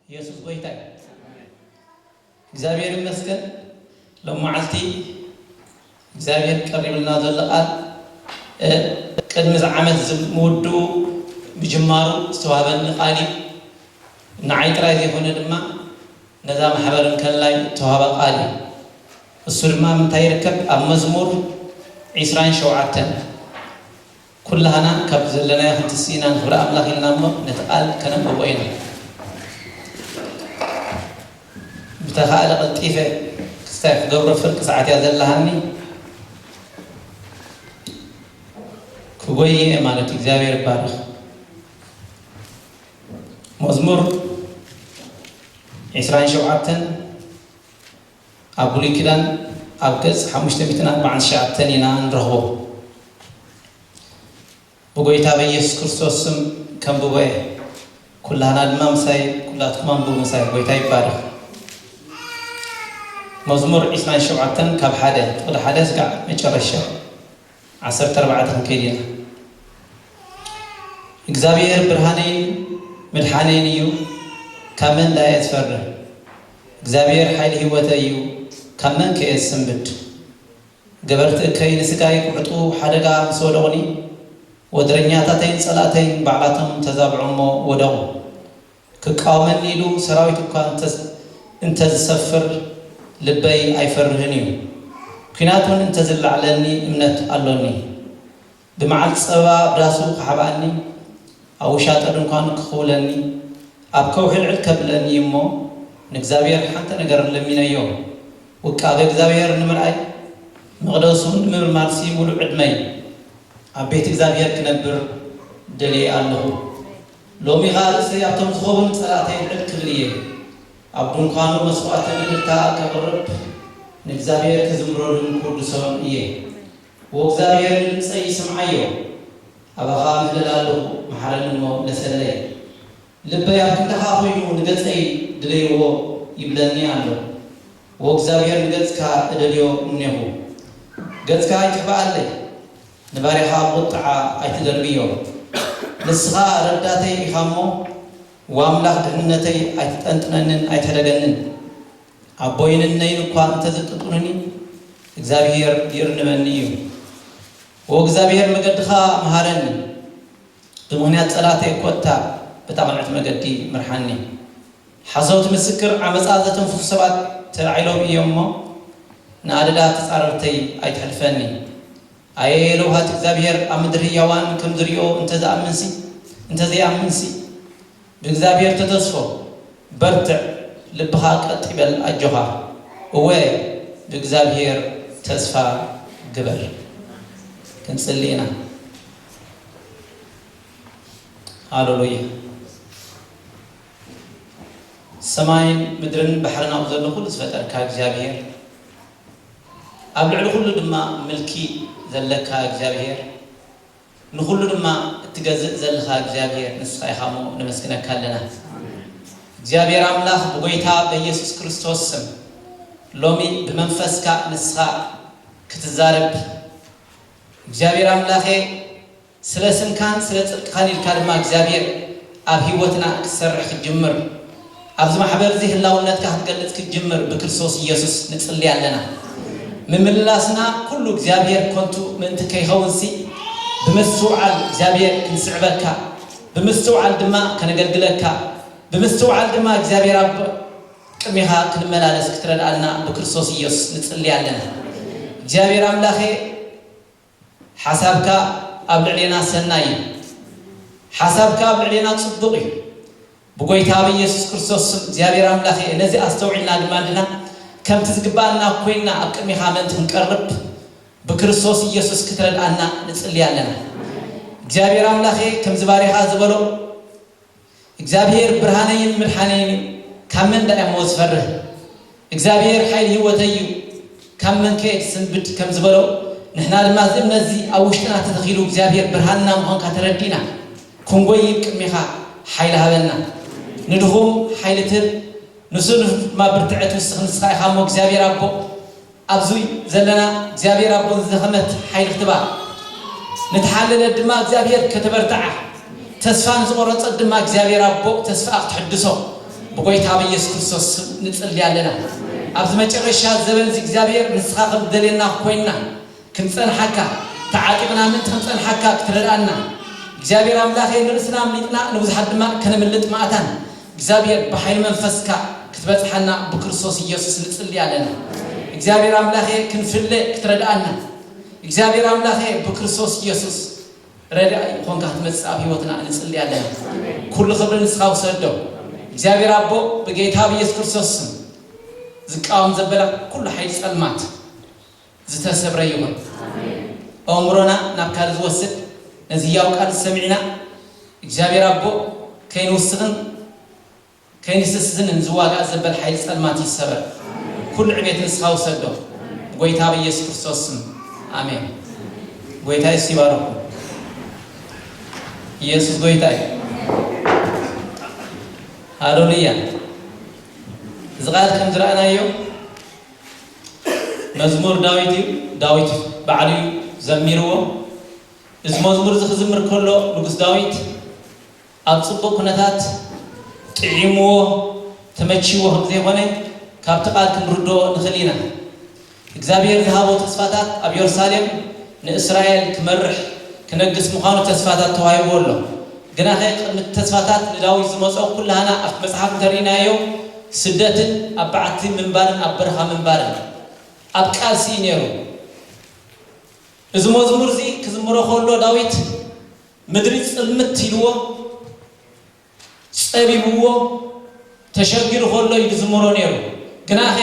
ኢየሱስ ጎይታ እዩ። እግዚኣብሔር ይመስገን። ሎም መዓልቲ እግዚኣብሔር ቀሪብልና ዘሎ ቃል፣ እ፣ ቅድሚ እዚ ዓመት እዚ ምውድኡ ምጅማሩ ዝተዋህበኒ ቃል እዩ። ንዓይ ጥራይ ዘይኮነ ድማ ነዛ ማሕበር እንከላይ ዝተዋህበ ቃል እዩ። እሱ ድማ ምንታይ ይርከብ? ኣብ መዝሙር ዒስራን ሸውዓተን። ኩላህና ካብ ዘለናዮ ክንትስእ ኢና ንኽብሪ ኣምላኽ ኢልና እሞ ነቲ ቃል ከነንብቦ ኢና። ብተኻእለ ቀልጢፈ ክስታይ ክገብሮ ፍርቂ ሰዓት እያ ዘለሃኒ። ክጎይ እየ ማለት እዩ። እግዚኣብሔር ይባረኽ። መዝሙር ዒስራን ሸውዓተን ኣብ ብሉይ ኪዳን ኣብ ገጽ ሓሙሽተ ሚእትን ኣርባዓን ትሽዓተን ኢና ንረኽቦ። ብጎይታ በኢየሱስ ክርስቶስ ስም ከንብቦ እየ። ኩላህና ድማ ምሳይ፣ ኩላትኩም ኣንብቡ ምሳይ። ጎይታ ይባረኽ። መዝሙር ዒስራን ሸውዓተን ካብ ሓደ፣ ፍቕዲ ሓደ ስጋዕ መጨረሻ ዓሰርተ ኣርባዕተ ክንከይድ ኢና። እግዚኣብሔር ብርሃነይን ምድሓነይን እዩ፣ ካብ መን ደኣ እየ ዝፈርህ? እግዚኣብሔር ሓይሊ ህይወተይ እዩ፣ ካብ መን ከ እየ ዝስንብድ? ገበርቲ እከይ ንስጋይ ክውሕጡ ሓደጋ ምስ ወደቑኒ፣ ወድረኛታተይን ጸላእተይን ባዕላቶም ተዛብዑ እሞ ወደቑ። ክቃወመኒ ኢሉ ሰራዊት እኳ እንተ-፣ እንተ ዝሰፍር ልበይ ኣይፈርህን እዩ። ኲናት እውን እንተ ዝላዕለኒ እምነት ኣሎኒ። ብመዓልቲ ጸበባ ኣብ ዳሱ ክሓብኣኒ፣ ኣብ ውሻጠ ድንኳኑ ክኽውለኒ፣ ኣብ ከውሒ ልዕል ከብለኒ እዩ እሞ፣ ንእግዚኣብሔር ሓንቲ ነገር ለሚነዮ። ውቃበ እግዚኣብሔር ንምርኣይ፣ መቕደሱ ንምምርማርሲ ምሉእ ዕድመይ ኣብ ቤት እግዚኣብሔር ክነብር ደልየ ኣለኹ። ሎሚ ኸኣ ርእሰይ ኣብቶም ዝኸቡኒ ጸላእተይ ልዕል ክብል እየ። ኣብ ድንኳኑ መስዋዕተ ምድርታ ከቕርብ፣ ንእግዚኣብሔር ክዝምረሉን ክውድሶን እየ። ወእግዚኣብሔር ንድምፀይ ይስምዓዮ፣ ኣባኻ እምህለል ኣለኹ፣ መሓረኒ እሞ ምለሰለይ። ልበይ ኣብ ክንዳኻ ኮይኑ ንገፀይ ድለይዎ ይብለኒ ኣሎ። ወእግዚኣብሔር ንገፅካ እደልዮ እምኔኹ፣ ገፅካ ኣይትሕብኣለይ፣ ንባርያኻ ብቑጥዓ ኣይትደርብዮ። ንስኻ ረዳተይ ኢኻ እሞ፣ ወኣምላኽ ድሕነተይ ኣይትጠንጥነንን ኣይትሕደገንን። ኣቦይን እነይን እኳ እንተዘጥንጡንኒ፣ እግዚኣብሔር ይእርንበኒ እዩ። ወእግዚኣብሔር መገድኻ መሃረኒ፣ ብምኽንያት ጸላእተይ ኮታ በታ ቅንዕቲ መገዲ ምርሓኒ። ሓሰውቲ ምስክር ዓመጻ ዘተንፍሱ ሰባት ተላዒሎም እዮም እሞ፣ ንኣደዳ ተጻረርተይ ኣይተሕልፈኒ። ኣየ ለውሃት እግዚኣብሔር ኣብ ምድሪ ህያዋን ከም ዝርእዮ እንተ ዝኣምንሲ፣ እንተ ዘይኣምንሲ፣ ብእግዚኣብሔር ተተስፎ፣ በርትዕ፣ ልብኻ ቀጥ ይበል፣ ኣጆኻ። እወ፣ ብእግዚኣብሔር ተስፋ ግበር። ክንጽሊ ኢና። ሃሌሉያ። ሰማይን ምድርን ባሕርን ኣብ ዘሎ ኩሉ ዝፈጠርካ እግዚኣብሔር፣ ኣብ ልዕሊ ኩሉ ድማ ምልኪ ዘለካ እግዚኣብሔር፣ ንኹሉ ድማ እትገዝእ ዘለኻ እግዚኣብሔር ንስኻ ኢኻ እሞ ነመስግነካ ኣለና። እግዚኣብሔር ኣምላኽ ብጎይታ በኢየሱስ ክርስቶስ ስም ሎሚ ብመንፈስካ ንስኻ ክትዛረብ እግዚኣብሔር ኣምላኸ ስለ ስምካን ስለ ጽድቅኻን ኢልካ ድማ እግዚኣብሔር ኣብ ህይወትና ክትሰርሕ ክትጅምር፣ ኣብዚ ማሕበር እዚ ህላውነትካ ክትገልጽ ክትጅምር ብክርስቶስ ኢየሱስ ንጽሊ ኣለና። ምምልላስና ኩሉ እግዚኣብሔር ከንቱ ምእንቲ ከይኸውንሲ፣ ብምስትውዓል እግዚኣብሔር ክንስዕበካ፣ ብምስትውዓል ድማ ከነገልግለካ፣ ብምስትውዓል ድማ እግዚኣብሔር ኣብ ቅድሚኻ ክንመላለስ ክትረድኣልና ብክርስቶስ ኢየሱስ ንጽሊ ኣለና። እግዚኣብሔር ኣምላኸ፣ ሓሳብካ ኣብ ልዕሌና ሰናይ እዩ። ሓሳብካ ኣብ ልዕሌና ጽቡቕ እዩ። ብጎይታ ብኢየሱስ ክርስቶስ ስም እግዚኣብሔር ኣምላኸ፣ ነዚ ኣስተውዒልና ድማ ንሕና ከምቲ ዝግባኣና ኮይንና ኣብ ቅድሚኻ ምእንቲ ክንቀርብ ብክርስቶስ ኢየሱስ ክትረድኣና ንጽሊ ኣለና። እግዚኣብሔር ኣምላኸ፣ ከምዚ ባሪኻ ዝበሎ፣ እግዚኣብሔር ብርሃነይን ምድሓነይን እዩ፣ ካብ መን ደኣ እሞ ዝፈርህ? እግዚኣብሔር ሓይሊ ህይወተይ እዩ፣ ካብ መን ከ ክስንብድ? ከም ዝበሎ፣ ንሕና ድማ እዚ እምነት እዚ ኣብ ውሽጥና ተተኺሉ እግዚኣብሔር ብርሃንና ምዃንካ ተረዲእና፣ ክንጎይይ ቅድሚኻ ሓይሊ ሃበና። ንድኹም ሓይሊ ትህብ፣ ንስኑፍ ድማ ብርትዐ ትውስኽ ንስኻ ኢኻ እሞ እግዚኣብሔር ኣቦ፣ ኣብዚ ዘለና እግዚኣብሔር ኣቦ ንዝደኸመት ሓይሊ ክትባ፣ ንተሓለለት ድማ እግዚኣብሔር ከተበርትዓ፣ ተስፋ ንዝቆረጸት ድማ እግዚኣብሔር ኣቦ ተስፋኣ ክትሕድሶ፣ ብጎይታ ብኢየሱስ ክርስቶስ ስም ንጽሊ ኣለና። ኣብዚ መጨረሻ ዘበን እዚ እግዚኣብሔር ንስኻ ከም ደልየና ኮይንና ክንጸንሓካ፣ ተዓጢቕና ምእንቲ ክንጸንሓካ ክትረድኣና፣ እግዚኣብሔር ኣምላኸ ንርእስና ኣምሊጥና ንብዙሓት ድማ ከነምልጥ ማእታን እግዚኣብሔር ብሓይሊ መንፈስካ ክትበጽሓና ብክርስቶስ ኢየሱስ ንጽሊ ኣለና። እግዚኣብሔር ኣምላኸ ክንፍለ ክትረድኣና፣ እግዚኣብሔር ኣምላኸ ብክርስቶስ ኢየሱስ ረዳኢ ኾንካ ክትመጽእ ኣብ ህይወትና ንጽሊ ኣለና። ኩሉ ክብሪ ንስኻ ውሰዶ። እግዚኣብሔር ኣቦ ብጌታ ብኢየሱስ ክርስቶስ ስም ዝቃወም ዘበለ ኩሉ ሓይሊ ጸልማት ዝተሰብረ ይኹን። ኣእምሮና ናብ ካልእ ዝወስድ ነዚ ህያው ቃል ሰሚዕና እግዚኣብሔር ኣቦ ከይንውስኽን ከይንስስንን ዝዋጋእ ዘበል ሓይሊ ጸልማት ይሰበር። ኩሉ ዕቤት ንስኻ ውሰዶ። ብጎይታ ብኢየሱስ ክርስቶስ ስም ኣሜን። ጎይታ የሱስ ይባርኩም። ኢየሱስ ጎይታ እዩ። ሃሌሉያ። እዚ ቃል ከም ዝረኣናዮ መዝሙር ዳዊት እዩ። ዳዊት ባዕሉ እዩ ዘሚርዎ። እዚ መዝሙር እዚ ክዝምር ከሎ ንጉስ ዳዊት ኣብ ጽቡቕ ኩነታት ጥዒምዎ ተመችይዎ ከም ዘይኮነ ካብቲ ቃል ክንርድኦ ንኽእል ኢና። እግዚኣብሔር ዝሃቦ ተስፋታት ኣብ የሩሳሌም ንእስራኤል ክመርሕ ክነግስ ምዃኑ ተስፋታት ተዋሂብዎ ኣሎ። ግናኸ ቅድሚ እቲ ተስፋታት ንዳዊት ዝመጾ ኩላህና ኣብቲ መጽሓፍ እንተርኢናዮ ስደትን ኣብ በዓቲ ምንባርን ኣብ በረኻ ምንባርን ኣብ ቃልሲ እዩ ነይሩ። እዚ መዝሙር እዚ ክዝምሮ ከሎ ዳዊት ምድሪ ጽልምት ኢልዎ ጸቢብዎ ተሸጊሩ ከሎ እዩ ዝዝምሮ ነይሩ። ግናኸ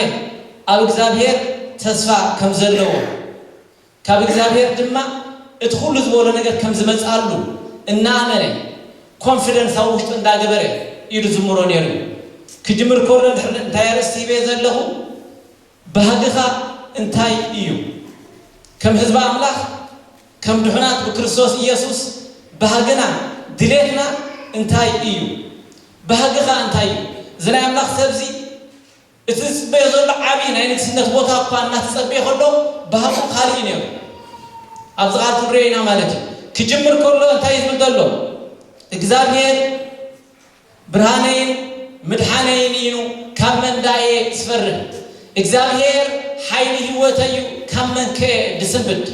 ኣብ እግዚኣብሔር ተስፋ ከም ዘለዎ ካብ እግዚኣብሔር ድማ እቲ ኩሉ ዝበሎ ነገር ከም ዝመጽኣሉ እናኣመነ ኮንፊደንስ ኣብ ውሽጡ እንዳገበረ እዩ ዝዝምሮ ነይሩ። ክጅምር ከሎ ድሕሪ እንታይ ኣርእስቲ ሂበ ዘለኹ ባህግኻ እንታይ እዩ? ከም ህዝቢ ኣምላኽ ከም ድሑናት ብክርስቶስ ኢየሱስ ባህግና ድሌትና እንታይ እዩ? ባህግኻ እንታይ እዩ? እዚ ናይ ኣምላኽ ሰብዚ እቲ ዝጽበዮ ዘሎ ዓብዪ ናይ ንግስነት ቦታ እኳ እናተጸበየ ከሎ ባህጉ ካልእ እዩ ነይሩ። ኣብዚ ቃል ክንሪኦ ኢና ማለት እዩ። ክጅምር ከሎ እንታይ እዩ ዝብል ዘሎ? እግዚኣብሔር ብርሃነይን ምድሓነይን እዩ፣ ካብ መን ደኣ እየ ዝፈርህ? እግዚኣብሔር ሓይሊ ህይወተይ እዩ፣ ካብ መን ከ እየ ድስንብድ?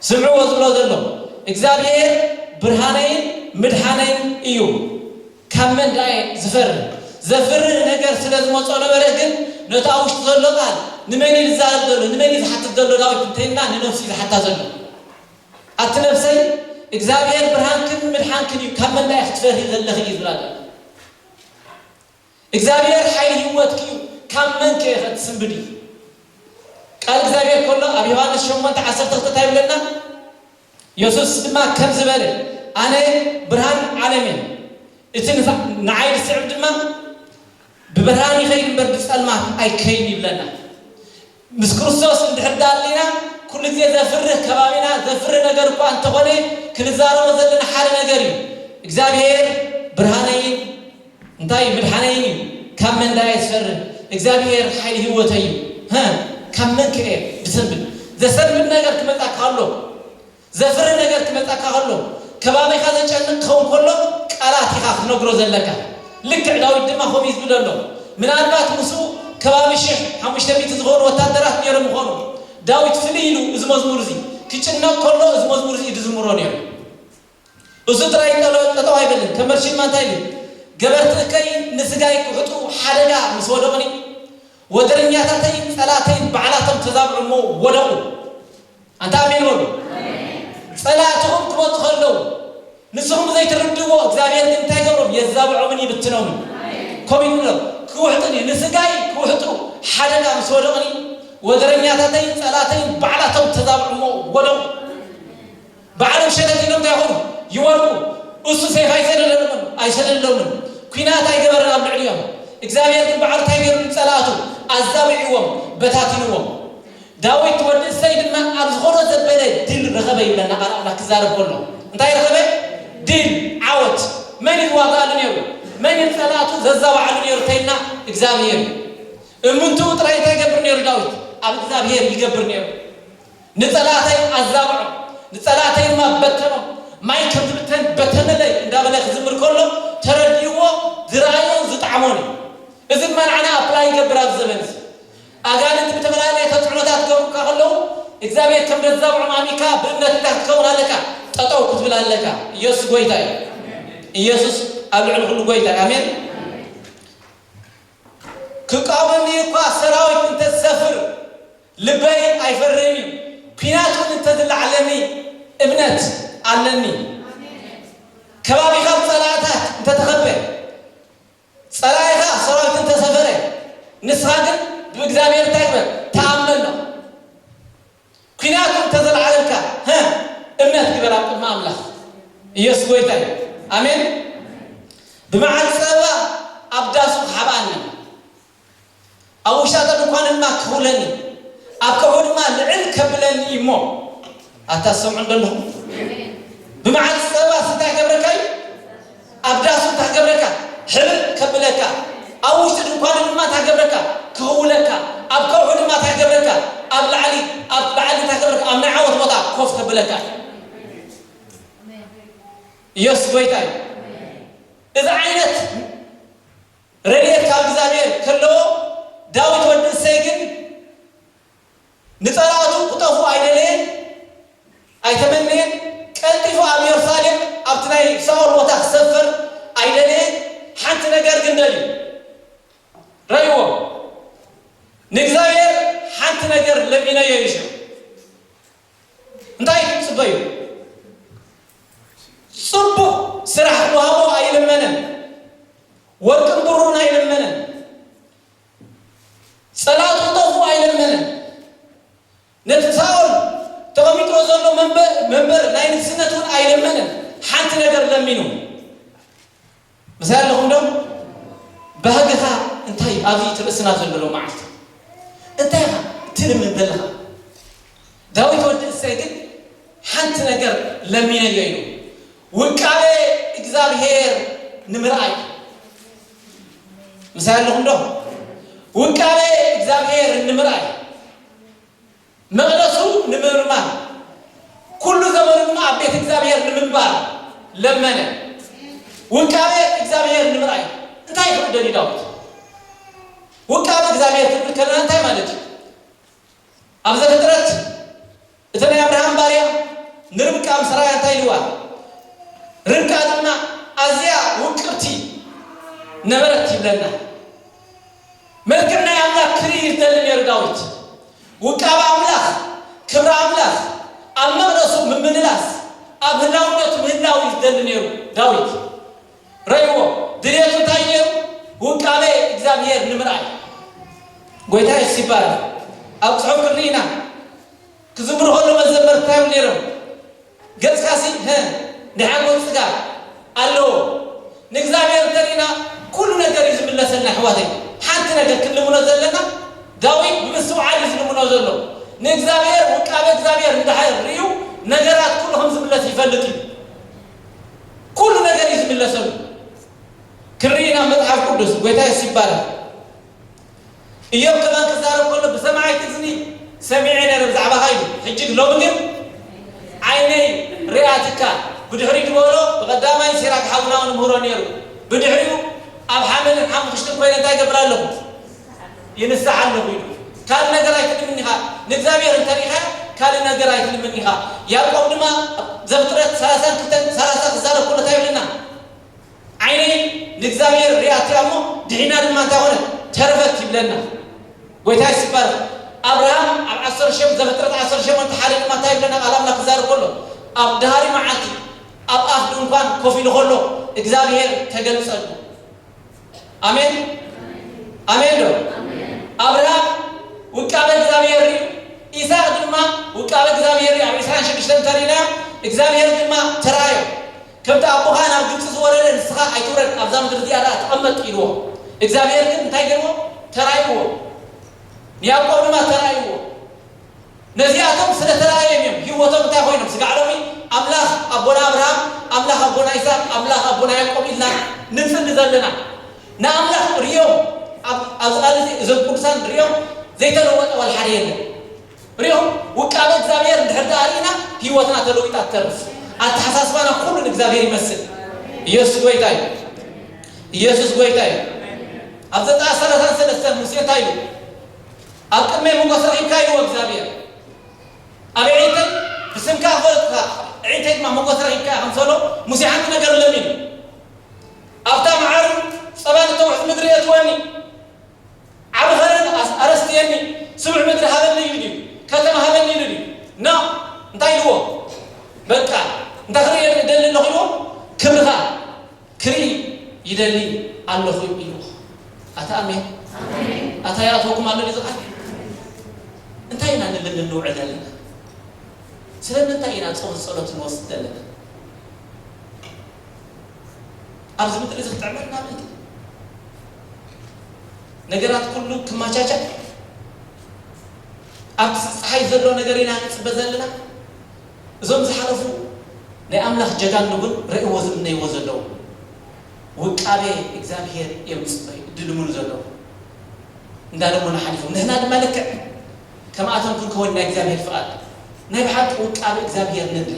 ስምዕዎ ዝብሎ ዘሎ፣ እግዚኣብሔር ብርሃነይን ምድሓነይን እዩ፣ ካብ መን ደኣ እየ ዝፈርህ? ዘፍርህ ነገር ስለ ዝመጾ ነበረ፣ ግን ነቲ ኣብ ውሽጢ ዘሎ ቃል፣ ንመን እዩ ዝዛረብ ዘሎ? ንመን እዩ ዝሓትት ዘሎ? ዳዊት እንተይልና ንነፍሱ እዩ ዝሓታ ዘሎ። ኣቲ ነፍሰይ እግዚኣብሔር ብርሃንክን ምድሓንክን እዩ፣ ካብ መን ዳኣ ክትፈርሂ ዘለኺ እዩ ዝብላ ዘሎ። እግዚኣብሔር ሓይሊ ህይወትኪ እዩ፣ ካብ መን ከ ክትስንብዲ? ቃል እግዚኣብሔር ከሎ ኣብ ዮሃንስ ሸሞንተ ዓሰርተ ክልተ እንታይ ይብለና? የሱስ ድማ ከም ዝበለ ኣነ ብርሃን ዓለም እየ፣ እቲ ንሳ- ንዓይ ዝስዕብ ድማ ብብርሃን ይኸይድ እምበር ብጸልማት ኣይከይን ይብለና። ምስ ክርስቶስ እንድሕር ዳሊና ኩሉ ግዜ ዘፍርህ ከባቢና ዘፍርህ ነገር እኳ እንተኾነ ክንዛረቦ ዘለና ሓደ ነገር እዩ። እግዚኣብሔር ብርሃነይን እንታይ ምድሓነይን እዩ፣ ካብ መን ዳኣ እየ ዝፈርህ? እግዚኣብሔር ሓይሊ ህይወተይ እዩ። ሀ፣ ካብ መን ከ እየ ዝሰንብድ? ዘሰንብድ ነገር ክመጻካ ኣሎ። ዘፍርህ ነገር ክመጻካ ከሎ፣ ከባቢኻ ዘጨንቕ ክኸውን ከሎ ቃላት ኢኻ ክትነግሮ ዘለካ። ልክዕ ዳዊት ድማ ከምኡ እዩ ዝብል ዘሎ። ምናልባት ምስኡ ከባቢ ሽሕ ሓሙሽተ ሚእቲ ዝኾኑ ወታደራት ነይሮም ይኾኑ። ዳዊት ፍልይ ኢሉ እዚ መዝሙር እዚ ክጭነቕ ከሎ እዚ መዝሙር እዚ እዩ ዝዝምሮ ነይሩ። እሱ ጥራይ ጠሎ- ጠጠው ኣይበልን። ከመርሽማ እንታይ ኢሉ? ገበርቲ እከይ ንስጋይ ክውሕጡ ሓደጋ ምስ ወደቑኒ፣ ወደረኛታተይን ጸላእተይን ባዕላቶም ተዛብዑ እሞ ወደቑ። ኣንታ ኣሜን በሉ። ጸላእትኹም ክመጹ ከለዉ ንስኹም ዘይትርድእዎ እግዚኣብሔር ግን እንታይ ገብሮም? የዛብዖምን ይብትኖምን። ከምኡ ይብሎ ክውሕጡኒ ንስጋይ ክውሕጡ ሓደጋ ምስ ወደቕኒ ወደረኛታተይን ጸላእተይን ባዕላቶም ተዛብዑ እሞ ወደቑ። ባዕሎም ሸተት ኢሎም እንታይ ይኾኑ? ይወድቁ። እሱ ሴፍ ኣይሰደደሎምን ኣይሰደደሎምን። ኲናት ኣይገበረን ኣብ ልዕሊኦም። እግዚኣብሔር ግን ባዕሉ እንታይ ገይሩ? ንጸላእቱ ኣዛብዕዎም በታቲንዎም። ዳዊት ወዲ እሰይ ድማ ኣብ ዝኾኖ ዘበለ ድል ረኸበ ይብለና ቃል ኣምላኽ ክዛረብ ከሎ። እንታይ ረኸበ? ድል፣ ዓወት። መን እዩ ዝዋጋኣሉ ነይሩ? መን እዩ ንጸላእቱ ዘዛብዓሉ ነይሩ ተይልና እግዚኣብሔር እዩ። እምንትኡ ጥራይ እንታይ ይገብር ነይሩ ዳዊት? ኣብ እግዚኣብሔር ይገብር ነይሩ። ንጸላእተይ ኣዛብዖም፣ ንጸላእተይ ድማ በተኖም። ማይ ከም ዝብተን በተነለይ እንዳበለ ክዝምር ከሎ ተረዲእዎ ዝረኣዮ ዝጠዓሞ ኣሁን እዚ ድማ ንዓና ኣፕላይ ይገብር ኣብዚ ዘመን እዚ። ኣጋንንት ብተፈላለየ ተጽዕኖታት ክገብሩካ ከለዉ፣ እግዚኣብሔር ከም ደዛብዖም ኣሚካ ብእምነት እንታይ ክትከውን ኣለካ? ጠጠው ክትብል ኣለካ። ኢየሱስ ጎይታ እዩ። ኢየሱስ ኣብ ልዕሊ ኩሉ ጎይታ እዩ። ኣሜን። ክቃወመኒ እኳ ሰራዊት እንተዝሰፍር፣ ልበይ ኣይፈርህን እዩ። ኲናት እውን እንተዝለዓለኒ፣ እምነት ኣለኒ። ከባቢኻ ብጸላእታት እንተተኸበ፣ ጸላኢኻ ሰራዊት እንተሰፈረ፣ ንስኻ ግን ብእግዚኣብሔር እንታይ ግበር? ተኣመኖ። ኲናት እንተዘለዓለልካ፣ ሀ፣ እምነት ግበር ኣብ ቅድሚ ኣምላኽ። ኢየሱስ ጎይታ እዩ። ኣሜን። ብመዓልቲ ጸባ ኣብ ዳሱ ክሓብኣኒ፣ ኣብ ውሽጣ ድንኳን ድማ ክኽውለኒ፣ ኣብ ከውሒ ድማ ልዕል ከብለኒ እዩ እሞ። ኣታ ትሰምዑ እንደለኹም? ብመዓልቲ ጸባ እንታይ ገብረካ እዩ? ኣብ ዳሱ እንታይ ገብረካ? ሕብር ከብለካ። ኣብ ውሽጢ ድንኳን ድማ እንታይ ገብረካ? ክኽውለካ። ኣብ ከውሒ ድማ እንታይ ገብረካ? ኣብ ላዕሊ፣ ኣብ ላዕሊ እንታይ ገብረካ? ኣብ ናይ ዓወት ቦታ ኮፍ ከብለካ። ኢየሱስ ጎይታ እዩ። እዚ ዓይነት ረድኤት ካብ እግዚኣብሔር ከለዎ፣ ዳዊት ወዲ እሰይ ግን ንጸላእቱ ክጠፍኡ ኣይደለየን፣ ኣይተመነየን። ቀልጢፉ ኣብ ኢየሩሳሌም ኣብቲ ናይ ሳኦል ቦታ ክሰፍር ኣይደለየን። ሓንቲ ነገር ግን ደልዩ ረእይዎ። ንእግዚኣብሔር ሓንቲ ነገር ለሚነዮ እዩ ሽዑ። እንታይ እዩ ትጽበዩ? ጽቡቕ ስራሕ ክወሃቦ ኣይለመነን። ወርቅን ብሩርን ኣይለመነን። ጸላእቱ ክጠፍኡ ኣይለመነን። ነቲ ሳኦል ተቐሚጥዎ ዘሎ መንበ-፣ መንበር ናይ ንግስነት እውን ኣይለመነን። ሓንቲ ነገር ለሚኑ። ምሳይ ኣለኹም ዶ? ባህግኻ እንታይ እዩ? ኣብዚ እቲ ርእስና ዘሎ መዓልቲ እንታይ ኢኻ ትልምን ዘለኻ? ዳዊት ወዲ እሰይ ግን ሓንቲ ነገር ለሚነዮ ኢሉ፣ ውቃቤ እግዚኣብሔር ንምርኣይ። ምሳይ ኣለኹም ዶ? ውቃቤ እግዚኣብሔር ንምርኣይ፣ መቕደሱ ንምርማር፣ ኩሉ ዘመኑ ድማ ኣብ ቤት እግዚኣብሔር ንምንባር ለመነ። ውቃቤ እግዚኣብሔር ንምርኣይ እንታይ ይኽእል ደልዩ ዳዊት? ውቃቤ እግዚኣብሔር ክንብል ከለና እንታይ ማለት እዩ? ኣብ ዘፍጥረት እቲ ናይ ኣብርሃም ባርያ ንርብቃ ምስ ረኣያ እንታይ ኢልዋ? ርብቃ ድማ ኣዝያ ውቅብቲ ነበረት ይብለና። መልክዕ ናይ ኣምላኽ ክርኢ ይደሊ ነይሩ ዳዊት። ውቃበ ኣምላኽ፣ ክብሪ ኣምላኽ ኣብ መቕደሱ ምምልላስ፣ ኣብ ህላውነቱ ምህላው ይደሊ ነይሩ ዳዊት። ረእይዎ፣ ድልየቱ እንታይ ነይሩ? ውቃበ እግዚኣብሔር ንምርኣይ። ጎይታ የሱስ ይባረክ። ኣብ ጽሑፍ ክንርኢ ኢና። ክዝምሩ ከሎ መዘመርቲ እንታይ ይብሉ ነይሮም? ገጽካሲ፣ ሀ፣ ድሓን ጎንጽጋ ኣለዎ። ንእግዚኣብሔር እንተሪእና ኩሉ ነገር እዩ ዝምለሰልና ኣሕዋተይ። ሓንቲ ነገር ክንልምኖ ዘለና፣ ዳዊት ብምስትውዓል እዩ ዝልምኖ ዘሎ። ንእግዚኣብሔር፣ ውቃበ እግዚኣብሔር እንድሕር ርእዩ ነገራት ኩሉ ከም ዝምለስ ይፈልጥ እዩ። ኩሉ ነገር እዩ ዝምለሰሉ። ክንርኢ ኢና መጽሓፍ ቅዱስ። ጎይታ የሱስ ይባረክ። ኢዮብ ከማን ክዛረብ ከሎ ብሰማዒ ትእዝኒ ሰሚዐ ነይረ ብዛዕባኻ ኢሉ። ሕጂ ግን ሎሚ ግን ዓይነይ ሪኣትካ ብድሕሪኡ ዝበሎ ብቐዳማይ ሲራክ ሓውና እውን ምህሮ ነይሩ። ብድሕሪኡ ኣብ ሓመድን ሓሙኽሽትን ኮይነ እንታይ ይገብር ኣለኹ? ይንስሕ ኣለኹ ኢሉ። ካልእ ነገር ኣይትልምን ኢኻ። ንእግዚኣብሔር እንተሪኢኻ ካልእ ነገር ኣይትልምን ኢኻ። ያዕቆብ ድማ ዘፍጥረት ሰላሳን ክልተን ሰላሳ ክዛረብ ከሎ እንታይ ይብለና? ዓይነይ ንእግዚኣብሔር ሪኣትያ እሞ ድሒና ድማ እንታይ ኾነት? ተረፈት ይብለና። ጎይታ ይስባር። ኣብርሃም ኣብ ዓሰርተ ሸሞንተ ዘፍጥረት ዓሰርተ ሸሞንተ ሓደ ድማ እንታይ ይብለና? ቃል ኣምላኽ ክዛረብ ከሎ ኣብ ድሃሪ መዓልቲ ኣብ ኣፍ ድንኳን ኮፍ ኢሉ ከሎ እግዚኣብሔር ተገልጸሉ። ኣሜን፣ ኣሜን ዶ? ኣብርሃም ውቃበ እግዚኣብሔር እዩ። ኢሳቅ ድማ ውቃበ እግዚኣብሔር እዩ። ኣብ ዕስራን ሽዱሽተን እንተሪእና እግዚኣብሔር ድማ ተራእዮ። ከምቲ ኣቦኻ ናብ ግብፂ ዝወረደ ንስኻ ኣይትውረድ፣ ኣብዛ ምድሪ እዚኣ ደኣ ተቐመጥ ኢልዎ። እግዚኣብሔር ግን እንታይ ገይርዎ? ተራእይዎ። ንያዕቆብ ድማ ተራእይዎ። ነዚኣቶም ስለ ተራእዮም እዮም ህይወቶም እንታይ ኮይኖም? ስጋዕ ሎሚ ኣምላኽ ኣቦና ኣብርሃም፣ ኣምላኽ ኣቦና ይስሐቅ፣ ኣምላኽ ኣቦና ያዕቆብ ኢልና ንጽሊ ዘለና። ንኣምላኽ ርእዮም፣ ኣብ-፣ ኣብዚ ቃል እዚ እዞም ቅዱሳን ርእዮም ዘይተለወጠ ዋላ ሓደ የለን። ርእዮም፣ ውቃበ እግዚኣብሔር እንድሕር ደኣ ርኢና ህይወትና ተለዊጣ ትተርፍ። ኣተሓሳስባና ኩሉ ንእግዚኣብሔር ይመስል። ኢየሱስ ጎይታ እዩ። ኢየሱስ ጎይታ እዩ። ኣብ ዘጸኣት ሰላሳን ሰለስተን ሙሴ እንታይ ኢሉ? ኣብ ቅድመይ ሞገስ ረኺብካ ኢልዎ እግዚኣብሔር። ኣብ ኣዒንተይ ብስምካ ክፈልጥካ፣ ኣዒንተይ ድማ ሞገስ ረኺብካ ከም ዝበሎ ሙሴ ሓንቲ ነገር ለሚኑ። ኣብታ መዓርን ጸባን እተውሕዝ ምድሪ እትወኒ፣ ዓቢ ኸረን ኣስ-፣ ኣረስትየኒ፣ ስሙዕ ምድሪ ሃበኒ ኢሉ ድዩ? ከተማ ሃበኒ ኢሉ ድዩ? ኖ። እንታይ ኢልዎ? በቃ፣ እንታይ ክርኢ ይደሊ ኣለኹ ኢልዎ? ክብርኻ ክርኢ ይደሊ ኣለኹ ኢልዎ። ኣታ ኣሜን። ኣሜን። ኣታ ይኣትወኩም ኣሎ ድዩ ዝቓል? እንታይ ኢና ንልምን ንውዕል ዘለና? ስለምንታይ ኢና ጾም ጸሎት ንወስድ ዘለና? ኣብዚ ምድሪ እዚ ክጥዕመና ምእንቲ ነገራት ኩሉ ክማቻቻ፣ ኣብቲ ጸሓይ ዘሎ ነገር ኢና ንጽበ ዘለና። እዞም ዝሓለፉ ናይ ኣምላኽ ጀጋኑ ግን ርእይዎ ዝምነይዎ ዘለዉ ውቃቤ እግዚኣብሔር እዮም ዝጽበዩ፣ ድልምኑ ዘለዉ። እንዳደሞና ሓሊፎም። ንሕና ድማ ልክዕ ከምኣቶም ክንከውን ናይ እግዚኣብሔር ፍቓድ። ናይ ብሓቂ ውቃቤ እግዚኣብሔር ንድሊ።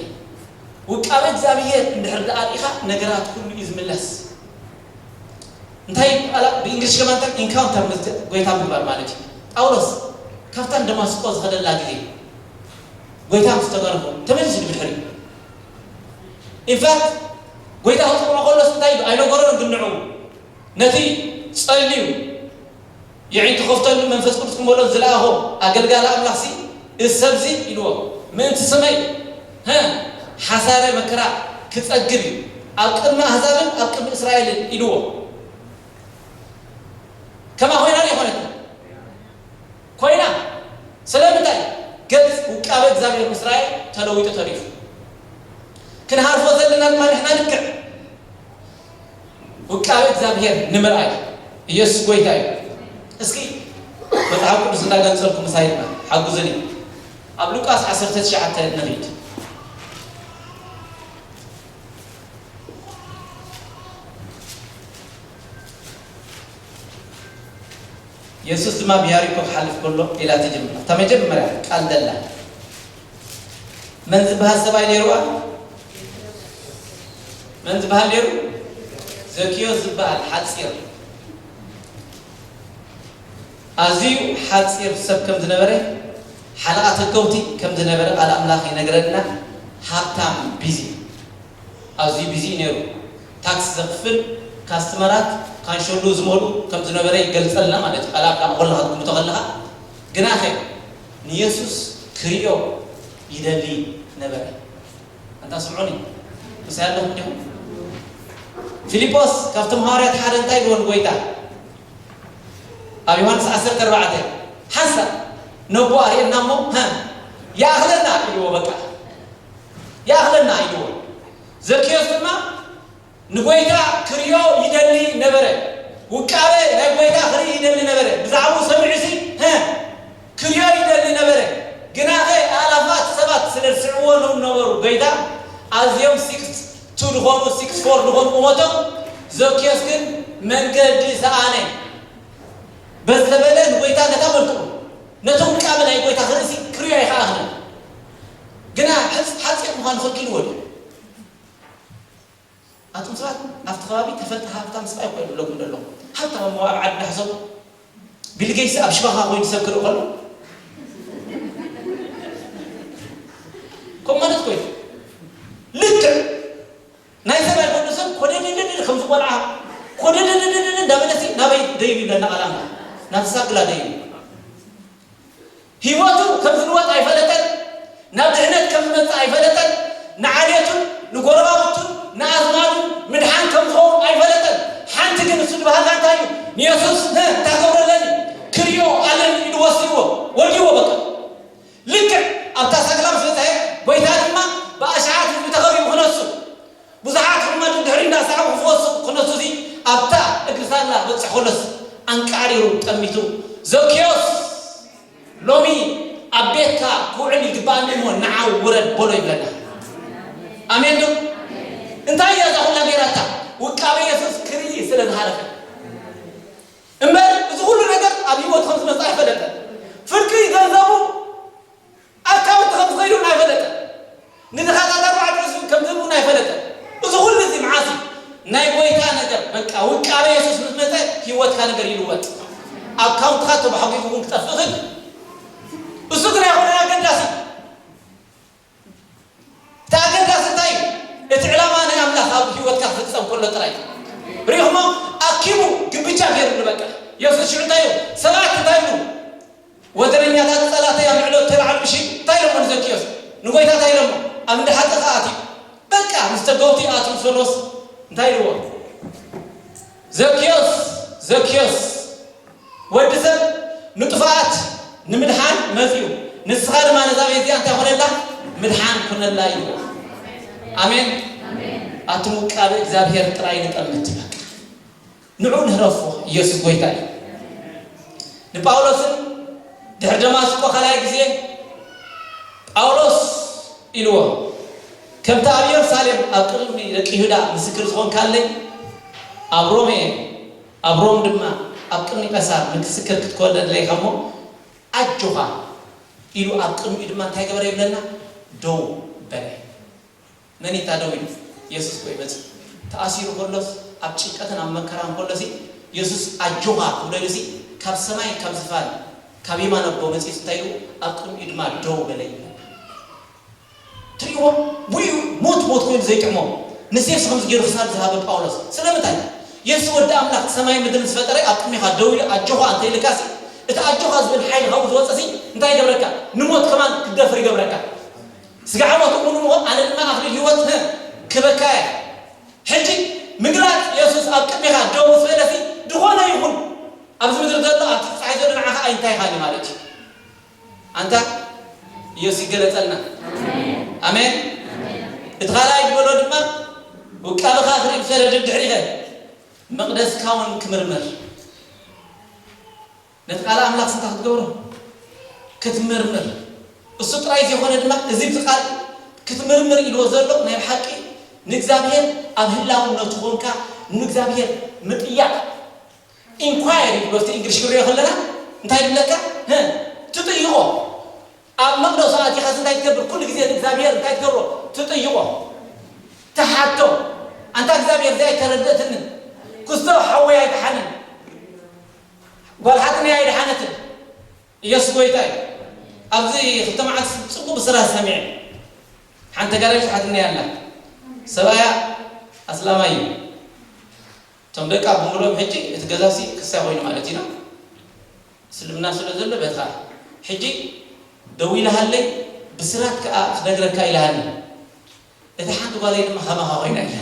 ውቃቤ እግዚኣብሔር እንድሕር ደኣ ርኢኻ፣ ነገራት ኩሉ እዩ ዝምለስ። እንታይ ኣላ-፣ ብእንግሊሽ ከማን እንታይ ኢንካውንተር ምስ ጎይታ ምግባር ማለት እዩ። ጳውሎስ ካብታ ንደማስቆ ዝኸደላ ግዜ፣ ጎይታ ምስ ተገረፎ፣ ተመሊሱ ድሕሪ። ኢንፋክት፣ ጎይታ ክጥምዖ ከሎስ እንታይ ኢሉ? ኣይነገሮን ግን ንዕኡ። ነቲ ጸልዩ፣ የዒንቱ ከፍተሉ መንፈስ ቅዱስ ክመልኦ ዝለኣኾ ኣገልጋሊ ኣምላኽሲ፣ እዚ ሰብዚ ኢልዎ፣ ምእንቲ ስመይ፣ ሀ፣ ሓሳረ መከራ ክጸግብ እዩ፣ ኣብ ቅድሚ ኣህዛብን ኣብ ቅድሚ እስራኤልን ኢልዎ። ከማ ኮይና ድያ ኮነት? ኮይና። ስለምንታይ? ገጽ ውቃበ እግዚኣብሔር ምስ ረኣየ ተለዊጡ ተሪፉ። ክንሃርፎ ዘለና ድማ ንሕና ልክዕ ውቃበ እግዚኣብሔር ንምርኣይ። ኢየሱስ ጎይታ እዩ። እስኪ መጽሓፍ ቅዱስ እንዳገንጸልኩ ምሳይ ድማ ሓጉዝኒ። ኣብ ሉቃስ ዓሰርተ ትሽዓተ ንኺድ። የሱስ ድማ ብያሪኮ ክሓልፍ ከሎ ኢላ ትጅምር። እታ መጀመርያ ቃል ደላ። መን ዝበሃል ሰብኣይ ነይርዋ? መን ዝበሃል ነይሩ? ዘኪዮስ ዝበሃል ሓጺር። ኣዝዩ ሓጺር ሰብ ከም ዝነበረ፣ ሓለቓ ተከውቲ ከም ዝነበረ ቃል ኣምላኽ ይነግረና። ሃብታም ቢዚ፣ ኣዝዩ ቢዚ እዩ ነይሩ። ታክስ ዘኽፍል፣ ካስተመራት ካንሸሉ ዝመሉ ከም ዝነበረ ይገልጸልና ማለት እዩ። ቃል ኣምላኽ ከለኻ ትግምቶ ከለኻ፣ ግናኸ ንየሱስ ክርእዮ ይደሊ ነበረ። ኣንታ ስምዑኒ፣ ምሳይ ኣለኹም ዲኹም? ፊልጶስ ካብቶም ሃዋርያት ሓደ እንታይ ኢልዎ ንጎይታ? ኣብ ዮሃንስ ዓሰርተ ኣርባዕተ፣ ሓንሳብ ነቦ ኣርእየና እሞ፣ ሃ፣ ይኣኽለና ኢልዎ፣ በቃ፣ ይኣኽለና ኢልዎ። ዘኪዮስ ድማ ንጎይታ ክርእዮ ይደሊ ነበረ። ውቃበ ናይ ጎይታ ክርኢ ይደሊ ነበረ። ብዛዕባኡ ሰሚዑሲ፣ ሃ፣ ክርእዮ ይደሊ ነበረ። ግናኸ ኣላፋት ሰባት ስለ ዝስዕብዎ ነበሩ። ጎይታ ኣዝዮም ሲክስ ቱ ዝኾኑ፣ ሲክስ ፎር ዝኾኑ ቁመቶም፣ ዘኪዮስ ግን መንገዲ ሰኣነ። በዚ ተበለ ንጎይታ ነታ መልክዑ፣ ነቲ ውቃበ ናይ ጎይታ ክርእሲ ክርእዮ ኣይከኣለን። ግና ሕጽ-፣ ሓጺር ምዃኑ ከልኪልዎ ድዩ? ኣቱም ሰባት ኣብቲ ከባቢ ተፈልጢ ሃብታም ሰብኣይ እኮ ይብለኩም ዘለኹ። ሃብታም እሞ ኣብ ዓዲ ዳሕሶ ቢል ጌትስ ኣብ ሽባኻ ኮይኑ ሰብ ክርኢ ከሎ ከም ማለት ኮይኑ ልክዕ ናይ ሰብ ኣይኮነ ሰብ ኮደድድድ ከም ዝቆልዓ ኮደድድድ እንዳበለሲ ናበይ ደይብ ይብለና ቃል ኣምላኽ ናተሳግላ ደይብ። ህይወቱ ከም ዝልወጥ ኣይፈለጠን። ናብ ድሕነት ከም ዝመጽእ ኣይፈለጠን። ንዓሌቱን ንጎረባብቱን ንኣዝማዱን ምድሓን ከም ዝኸውን ኣይፈለጠን። ሓንቲ ግን እሱ ዝበሃላ እንታይ እዩ? ንየሱስ ነ-፣ እንታይ ገብረለኒ? ክርእዮ ኣለኒ ኢሉ ወሲድዎ፣ ወዲዎ በቃ። ልክዕ ኣብታ ሳግላ ምስ በጽሐ፣ ጎይታ ድማ ብኣሽሓት ህዝቢ ተኸቢቡ ክነሱ፣ ብዙሓት ሕሙማት ድሕሪ እንዳሰዓቡ ክፍወሱ ክነሱሲ፣ ኣብታ እግሪ ሳግላ ክበጽሕ ከሎስ ኣንቃዕሪሩ ጠሚቱ፣ "ዘኪዮስ፣ ሎሚ ኣብ ቤትካ ክውዕል ይግባኣኒ እሞ ንዓ ውረድ" በሎ ይብለና። ኣሜን ዶ? እንታይ እያ እዛ ኩላ ጌራታ? ውቃበ የሱስ ክርኢ ስለ ዝሃረፈ። እምበር እዚ ኩሉ ነገር ኣብ ህይወቱ ከም ዝመጽእ ኣይፈለጠን። ፍርቂ ገንዘቡ ኣካውንት ከም ዝኸይዱ እውን ኣይፈለጠን። ንድኻታት ኣርባዕተ ዕስቢ ከም ዝህቡ እውን ኣይፈለጠን። እዚ ኩሉ እዚ መዓስ እዩ? ናይ ጎይታ ነገር፣ በቃ፣ ውቃበ የሱስ ምስ መጸ ህይወት ነገር ይልወጥ። ኣካውንትኻ ተባሕጒጉ እውን ክጠፍእ ይኽእል። እሱ ጥራይ ኣይኮነን ኣገዳሲ። እቲ ኣገዳሲ እንታይ እዩ? እቲ ዕላማ ናይ ኣምላኽ ኣብ ህይወትካ ክፍጸም ከሎ ጥራይ። ርኢኹሞ? ኣኪቡ ግብቻ ገይሩ ንበቃ። የሱስ ሽዑ እንታይ እዩ? ሰባት እንታይ ይብሉ? ወደረኛታት ጸላእተይ ኣብ ልዕሊ ተላዕሉ ምሽ እንታይ ኢሎሞ ንዘኪዮስ? ንጎይታ እንታይ ኢሎሞ? ኣብ እንዳ ሓጥእ ከኣ ኣትዩ። በቃ ምስ ተገውቲ ኣትዩ ሰሎስ እንታይ ኢልዎ? ዘኪዮስ፣ ዘኪዮስ፣ ወዲ ሰብ ንጥፋኣት ንምድሓን መጺኡ፣ ንስኻ ድማ ነዛ ቤት እዚኣ እንታይ ኮነላ? ምድሓን ኩነላ ኢልዎ። ኣሜን። ኣቲ ውቃበ እግዚኣብሔር ጥራይ ንጠምት በቃ። ንዑ ንህረፎ፣ ኢየሱስ ጎይታ እዩ። ንጳውሎስን ድሕሪ ደማስቆ ካልኣይ ግዜ ጳውሎስ ኢልዎ፣ ከምቲ ኣብ ኢየሩሳሌም ኣብ ቅድሚ ደቂ ይሁዳ ምስክር ዝኾንካለይ፣ ኣብ ሮሜ፣ ኣብ ሮም ድማ ኣብ ቅድሚ ቀሳር ምስክር ክትኮን ደለይካ እሞ፣ ኣጆኻ ኢሉ ኣብ ቅድሚኡ ድማ እንታይ ገበረ ይብለና? ደው በለ። መን እዩ እታ ደው ኢሉ? የሱስ እኮ እዩ መጺኡ። ተኣሲሩ ከሎስ፣ ኣብ ጭንቀትን ኣብ መከራን ከሎሲ፣ የሱስ ኣጆኻ ክብለሉሲ፣ ካብ ሰማይ ካብ ዝፋን፣ ካብ የማን ኣቦ መጺኡ እንታይ ኢሉ? ኣብ ቅድሚኡ ድማ ደው በለ ይብለና። ትርእይዎ? ውዩ ሞት ሞት ኮይኑ ዘይጥዕሞ፣ ንሴፍሲ ከምዚ ገይሩ ክሳብ ዝሃበ ጳውሎስ። ስለምንታይ? የሱስ ወዲ ኣምላኽ ሰማይ ምድርን ዝፈጠረ ኣብ ቅድሚኻ ደው ኢሉ ኣጆኻ እንተ ኢልካሲ፣ እቲ ኣጆኻ ዝብል ሓይሊ ካብኡ ዝወጸሲ እንታይ ይገብረካ? ንሞት ከማን ክትደፍር ይገብረካ። ስጋዕ ሞት እውን እሞ ኣነ ድማ ኣኽሊል ህይወት፣ ህ፣ ክበካ እየ። ሕጂ ምግላጽ የሱስ ኣብ ቅድሚኻ ደው ምስ በለሲ፣ ዝኾነ ይኹን ኣብዚ ምድሪ ዘሎ ኣብቲ ጸሓይ ዘሎ ንዓኻ ኣይንታይ ኢኻን እዩ ማለት እዩ። ኣንታ ኢየሱስ ይገለጸልና። ኣሜን። እቲ ካልኣይ ዝበሎ ድማ ውቃበኻ ክርኢ ብሰለ ድድሕሪኸ መቕደስካ እውን ክምርምር። ነቲ ቃል ኣምላኽ ስንታ ክትገብሮ? ክትምርምር። እሱ ጥራይ ዘይኮነ ድማ እዚ ብቲ ቃል ክትምርምር ኢልዎ ዘሎ ናይ ብሓቂ ንእግዚኣብሔር ኣብ ህላውነቱ ኮንካ ንእግዚኣብሔር ምጥያቕ፣ ኢንኳየሪ ብበቲ እንግሊሽ ክብርዮ ከለና እንታይ ይብለካ? ህ፣ ትጥይቖ። ኣብ መቕደሱ ኣቲኻስ እንታይ ትገብር? ኩሉ ግዜ ንእግዚኣብሔር እንታይ ትገብሮ? ትጥይቖ። ትሓቶ። ኣንታ እግዚኣብሔር እዚ ኣይተረድእትንን። ክስቶ ሓወይ ኣይደሓንን። ጓል ሓትነይ ኣይደሓነትን። ኢየሱስ ጎይታ እዩ። ኣብዚ ክልተ መዓልቲ ጽቡቕ ብስራ ሰሚዐ። ሓንቲ ተጋዳሊት ሓትነይ ኣላ። ሰብኣያ ኣስላማይ እዩ። እቶም ደቃ ብምሎም ሕጂ እቲ ገዛሲ ክሳይ ኮይኑ ማለት ኢና። እስልምና ስለ ዘሎ በትኻ። ሕጂ ደዊላሃለይ ብስራት ከኣ ክነግረካ ኢላሃኒ። እታ ሓንቲ ጓለይ ድማ ከማኻ ኮይና ኢላ።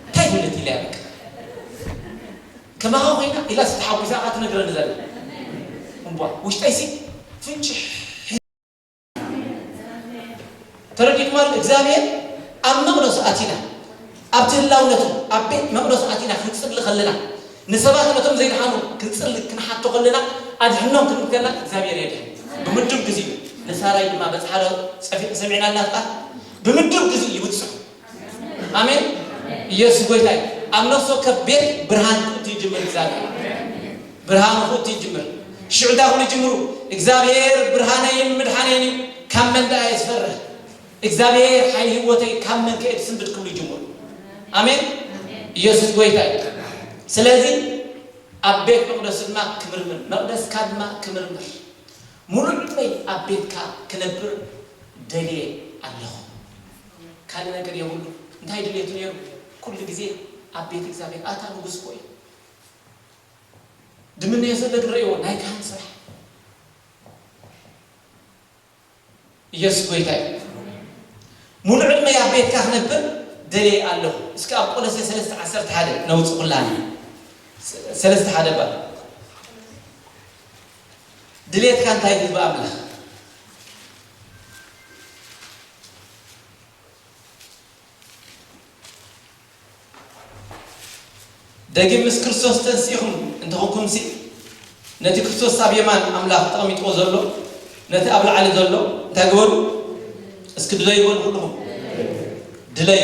እንታይ ትብለት ኢላ በቃ። ከማኻ ኮይና ኢላ ተሓጒሳ ከኣ ትነግረኒ ዘላ። እምቧ፣ ውሽጠይሲ ፍንጭሕ። ተረዲእኩም ማለት እግዚኣብሔር ኣብ መቕደሱ ኣቲና፣ ኣብቲ ህላውነቱ ኣብ ቤት መቕደሱ ኣቲና ክንጽሊ ከለና፣ ንሰባት ነቶም ዘይደሓኑ ክንጽሊ ክንሓቶ ከለና፣ ኣድሕኖም ክንብል ከለና እግዚኣብሔር የድሕን። ብምድብ ግዜ እዩ። ንሳራይ ድማ በጽሓ ዶ ጸፊ-፣ ሰሚዕና እናፍቃር ብምድብ ግዜ ይብጽሑ። ኣሜን። ኢየሱስ ጎይታ እዩ። ኣብ ነፍሲ ወከፍ ቤት ብርሃን ክእቱ ይጅምር እግዚኣብሔር። ብርሃኑ ክእቱ ይጅምር። ሽዑ እንታይ ክብሉ ይጅምሩ? እግዚኣብሔር ብርሃነይን ምድሓነይን እዩ፣ ካብ መን ደኣ እየ ዝፈርህ? እግዚኣብሔር ሓይሊ ህይወተይ ካብ መን ከ እየ ዝስንብድ ክብሉ ይጅምሩ። ኣሜን። ኢየሱስ ጎይታ እዩ። ስለዚ ኣብ ቤት መቕደሱ ድማ ክምርምር፣ መቕደስካ ድማ ክምርምር። ሙሉእ ዕድመይ ኣብ ቤትካ ክነብር ደልየ ኣለኹ። ካልእ ነገር የብሉ። እንታይ ድልየቱ ነይሩ? ኩሉ ግዜ ኣብ ቤት እግዚኣብሔር ኣታ ንጉስ እኮ እዩ። ድምነዮ ዘሎ ግን ረእይዎ፣ ናይ ካህን ስራሕ። ኢየሱስ ጎይታ እዩ። ሙሉእ ዕድመይ ኣብ ቤትካ ክነብር ደልየ ኣለኹ። እስኪ ኣብ ቆሎሴ ሰለስተ ዓሰርተ ሓደ ነውጽእ ኩላና። ሰለስተ ሓደ በል። ድሌትካ እንታይ እዩ ብኣምላኽ? ደጊም ምስ ክርስቶስ ተንሲእኹም እንተኾንኩምሲ፣ ነቲ ክርስቶስ ኣብ የማን ኣምላኽ ተቐሚጥዎ ዘሎ፣ ነቲ ኣብ ላዕሊ ዘሎ እንታይ ግበሩ? እስኪ ድለዩ በሉ ኩልኹም። ድለዩ።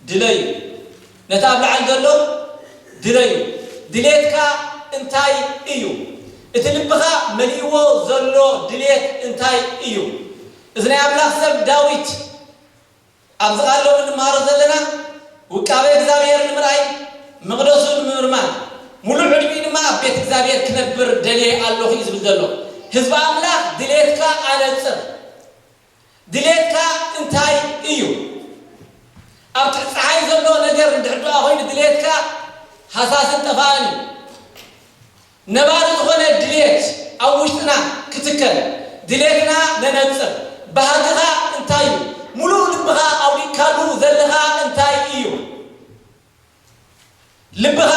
ድለዩ። ነቲ ኣብ ላዕሊ ዘሎ ድለዩ። ድሌትካ እንታይ እዩ? እቲ ልብኻ መሊእዎ ዘሎ ድሌት እንታይ እዩ? እዚ ናይ ኣምላኽ ሰብ ዳዊት ኣብዚ ቃል ሎሚ እንመሃሮ ዘለና ውቃበ እግዚኣብሔር ንምርኣይ እግዚኣብሔር ክነብር ደልየ ኣለኹ እዩ ዝብል ዘሎ። ህዝቢ ኣምላኽ ድሌትካ ኣነጽር። ድሌትካ እንታይ እዩ? ኣብ ትሕቲ ጸሓይ ዘሎ ነገር እንድሕር ደኣ ኮይኑ ድሌትካ ሃሳስን ጠፋእን እዩ። ነባሪ ዝኾነ ድሌት ኣብ ውሽጥና ክትከል ድሌትና ነነጽር። ባህግኻ እንታይ እዩ? ሙሉእ ልብኻ ኣውዲቕካሉ ዘለኻ እንታይ እዩ? ልብኻ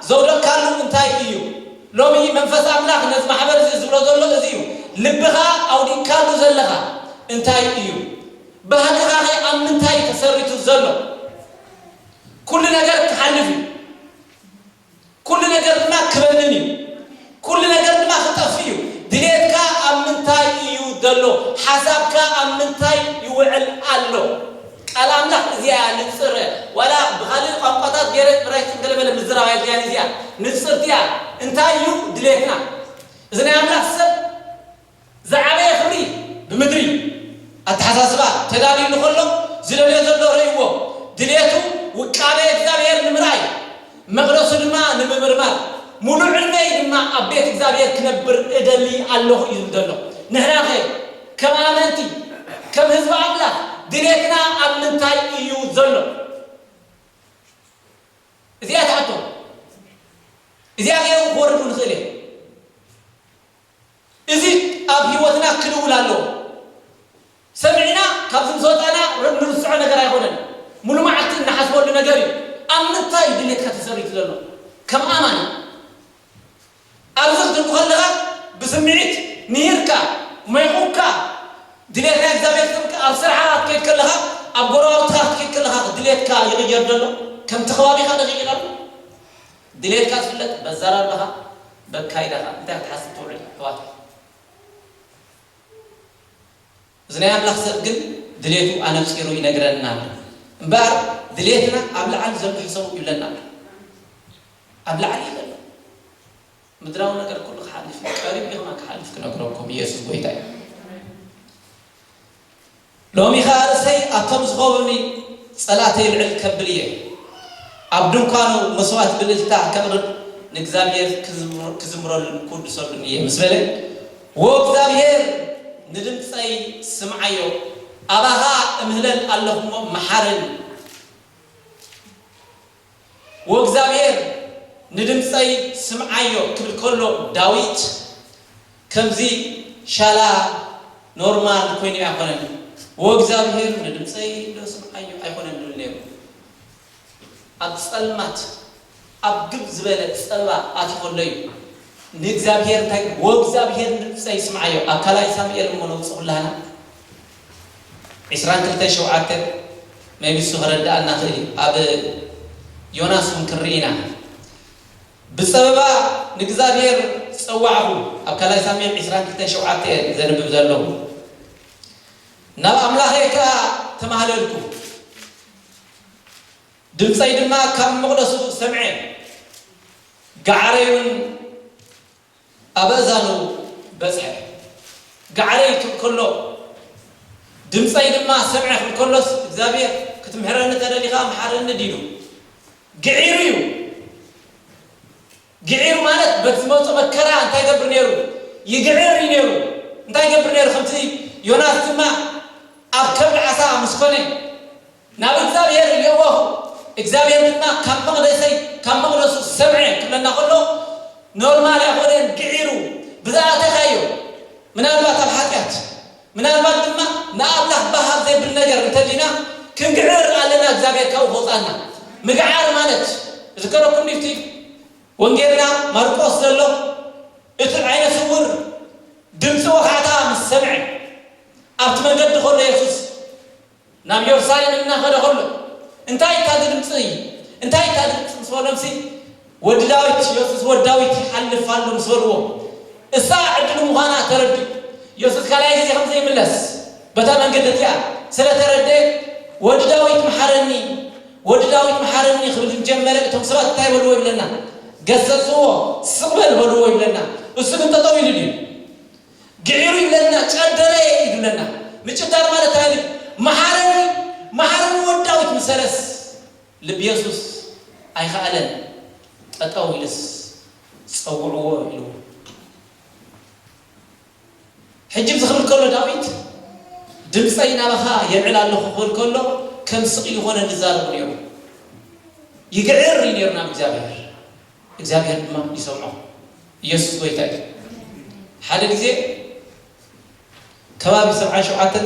ዘውደቕካሉ እንታይ እዩ? ሎሚ መንፈስ ኣምላኽ ነዚ ማሕበር እዚ ዝብሎ ዘሎ እዚ እዩ። ልብኻ ኣውዲቕካሉ ዘለኻ እንታይ እዩ? ባህግኻ ኸ ኣብ ምንታይ ተሰሪቱ ዘሎ? ኩሉ ነገር ክሓልፍ እዩ። ኩሉ ነገር ድማ ክበንን እዩ። ኩሉ ነገር ድማ ክጠፍእ እዩ። ድሌትካ ኣብ ምንታይ እዩ ዘሎ? ሓሳብካ ኣብ ምንታይ ይውዕል ኣሎ? ቃል ኣምላኽ እዚኣ ንጽር፣ ዋላ ብኻልእ ቋንቋታት ገይረ ብራይትን ገለመለ ምዝራብ ኣይድልያን፣ እዚኣ ንጽርቲ እያ። እንታይ እዩ ድሌትና? እዚ ናይ ኣምላኽ ሰብ ዝዓበየ ክብሪ ብምድሪ ኣተሓሳስባ ተዳልዩሉ ከሎ ዝደልዮ ዘሎ ረእይዎ። ድሌቱ ውቃበ እግዚኣብሔር ንምርኣይ፣ መቕደሱ ድማ ንምምርማር፣ ሙሉእ ዕድመይ ድማ ኣብ ቤት እግዚኣብሔር ክነብር እደሊ ኣለኹ እዩ ዝብል ዘሎ። ንሕናኸ ከም ኣመንቲ፣ ከም ህዝቢ ኣምላኽ ድሌትና ኣብ ምንታይ እዩ ዘሎ? እዚኣ ትሓቶ። እዚኣ ገይሩ ክወርድ ንኽእል እየ። እዚ ኣብ ህይወትና ክልውል ኣለዎ። ሰሚዕና ካብዚ ምስ ወፃና ር- ንርስዖ ነገር ኣይኮነን። ሙሉ መዓልቲ እንሓስበሉ ነገር እዩ። ኣብ ምንታይ እዩ ድሌትካ ተሰሪቱ ዘሎ? ከም ኣማኒ ኣብዚ ክትርኢ ከለኻ ብስምዒት ንሂርካ ሞይቑካ ድሌት ናይ እግዚኣብሔር ትምክ ኣብ ስራሕኻ ክትከይድ ከለኻ ኣብ ጎረባብትኻ ክትከይድ ከለኻ ድሌትካ ይቕየር ዘሎ ከምቲ ከባቢኻ ንኽይቕየር ኣሎ። ድሌትካ ዝፍለጥ በዛራርባኻ በካይዳኻ እንታይ ክትሓስብ ትውዕል ኣሕዋት። እዚ ናይ ኣምላኽ ሰብ ግን ድሌቱ ኣነጺሩ ይነግረና ኣሎ። እምበኣር ድሌትና ኣብ ላዕሊ ዘሎ ሕሰቡ ይብለና ኣሎ። ኣብ ላዕሊ እዩ ዘሎ። ምድራዊ ነገር ኩሉ ክሓልፍ እዩ። ቀሪብ እዩ ከማን ክሓልፍ ክነግረኩም ኢየሱስ ጎይታ እዩ። ሎሚ ኸኣ ርእሰይ ኣብቶም ዝኸቡኒ ጸላተይ ልዕል ከብል እየ። ኣብ ድንኳኑ መስዋእቲ ብልልታ ከቕርብ ንእግዚኣብሔር ክዝምሮ- ክዝምረሉን ክውድሰሉን እየ ምስ በለ፣ ዎ እግዚኣብሔር ንድምፀይ ስምዓዮ፣ ኣባኻ እምህለል ኣለኹ እሞ መሓረኒ። ወእግዚኣብሔር ንድምፀይ ስምዓዮ ክብል ከሎ ዳዊት ከምዚ ሻላ ኖርማል ኮይኑ ኣይኮነን። ወእግዚኣብሔር ንድምፀይ ዶ ስምዓዮ ኣይኮነን ዝብል ነይሩ። ኣብ ፀልማት ኣብ ግብ ዝበለ ፀበባ ኣትዩ ከሎ እዩ ንእግዚኣብሔር እንታይ ወእግዚኣብሔር ንድምፀይ ስምዓዮ። ኣብ ካልኣይ ሳሙኤል እሞ ነውፅእ ኩላህና ዕስራን ክልተን ሸውዓተ maybe እሱ ከረድኣና ክእል እዩ። ኣብ ዮናስ እውን ክንርኢ ኢና። ብፀበባ ንእግዚኣብሔር ጸዋዕኹ። ኣብ ካልኣይ ሳሙኤል ዕስራን ክልተን ሸውዓተ እየ ዘንብብ ዘለኹ። ናብ ኣምላኸይ ከኣ ተማህለልኩ፣ ድምፀይ ድማ ካብ መቕደሱ ሰምዐ። ገዓረይ እውን ኣብ ኣእዛኑ በጽሐ። ገዓረይ ክብል ከሎ ድምጸይ ድማ ሰምዐ ክብል ከሎስ እግዚኣብሔር ክትምሕረኒ ተደሊኻ ምሓረኒ እንዲሉ ግዒሩ እዩ። ግዒሩ ማለት በቲ ዝመጾ መከራ እንታይ ይገብር ነይሩ? ይግዕር እዩ ነይሩ። እንታይ ይገብር ነይሩ? ከምቲ ዮናስ ድማ ኣብ ከብዲ ዓሳ ምስ ኮነ ናብ እግዚኣብሔር የእወኹ፣ እግዚኣብሔር ድማ ካብ መቕደሰይ ካብ መቕደሱ ሰምዐ ክብለና ከሎ ኖርማል ኣይኮነን። ግዒሩ ብዝኣተኻዮ ምናልባት ኣብ ሓጢኣት ምናልባት ድማ ንኣምላኽ ባህ ኣብ ዘይብል ነገር እንተሊና ክንግዕር ኣለና እግዚኣብሔር ካብኡ ከውፃና። ምግዓር ማለት ዝከረኩም ዲፍቲ ወንጌልና ማርቆስ ዘሎ እቲ ዓይነ ስውር ድምፂ ወኻዕታ ምስ ሰምዐ ኣብቲ መንገዲ ከሎ የሱስ ናብ ኢየሩሳሌም እናኸደ ከሎ እንታይ እታ ድምፂ እንታይ እታ ድምፂ ምስ በሎምሲ ወዲ ዳዊት ኢየሱስ ወዲ ዳዊት ይሓልፍ ኣሎ ምስ በልዎ እሳ ዕድሉ ምዃና ተረዲኡ ኢየሱስ ካልኣይ ግዜ ከም ዘይምለስ በታ መንገዲ እቲኣ ስለ ተረደ ወዲ ዳዊት መሓረኒ ወዲ ዳዊት መሓረኒ ክብል ጀመረ። እቶም ሰባት እንታይ በልዎ ይብለና? ገሰጽዎ፣ ስቕ በል በልዎ ይብለና። እሱ ግን ጠጠው ኢሉ ድዩ? ግዒሩ ይብለና፣ ጨደረ ይብለና። ምጭዳር ማለት ኣይደል? መሓረኒ መሓረኒ ወዲ ዳዊት ምሰለስ ልቢ የሱስ ኣይኸኣለን። ጠጠው ኢልስ ጸውዕዎ ኢልዎ። ሕጂ እዚ ክብል ከሎ ዳዊት፣ ድምፀይ ናባኻ የልዕል ኣለኹ ክብል ከሎ፣ ከም ስቕ ኢሉ ኮነ ዝዛረቡ ነይሩ። ይግዕር እዩ ነይሩ ናብ እግዚኣብሔር፣ እግዚኣብሔር ድማ ይሰምዖ። ኢየሱስ ጎይታ እዩ። ሓደ ግዜ ከባቢ ሰብዓን ሸውዓተን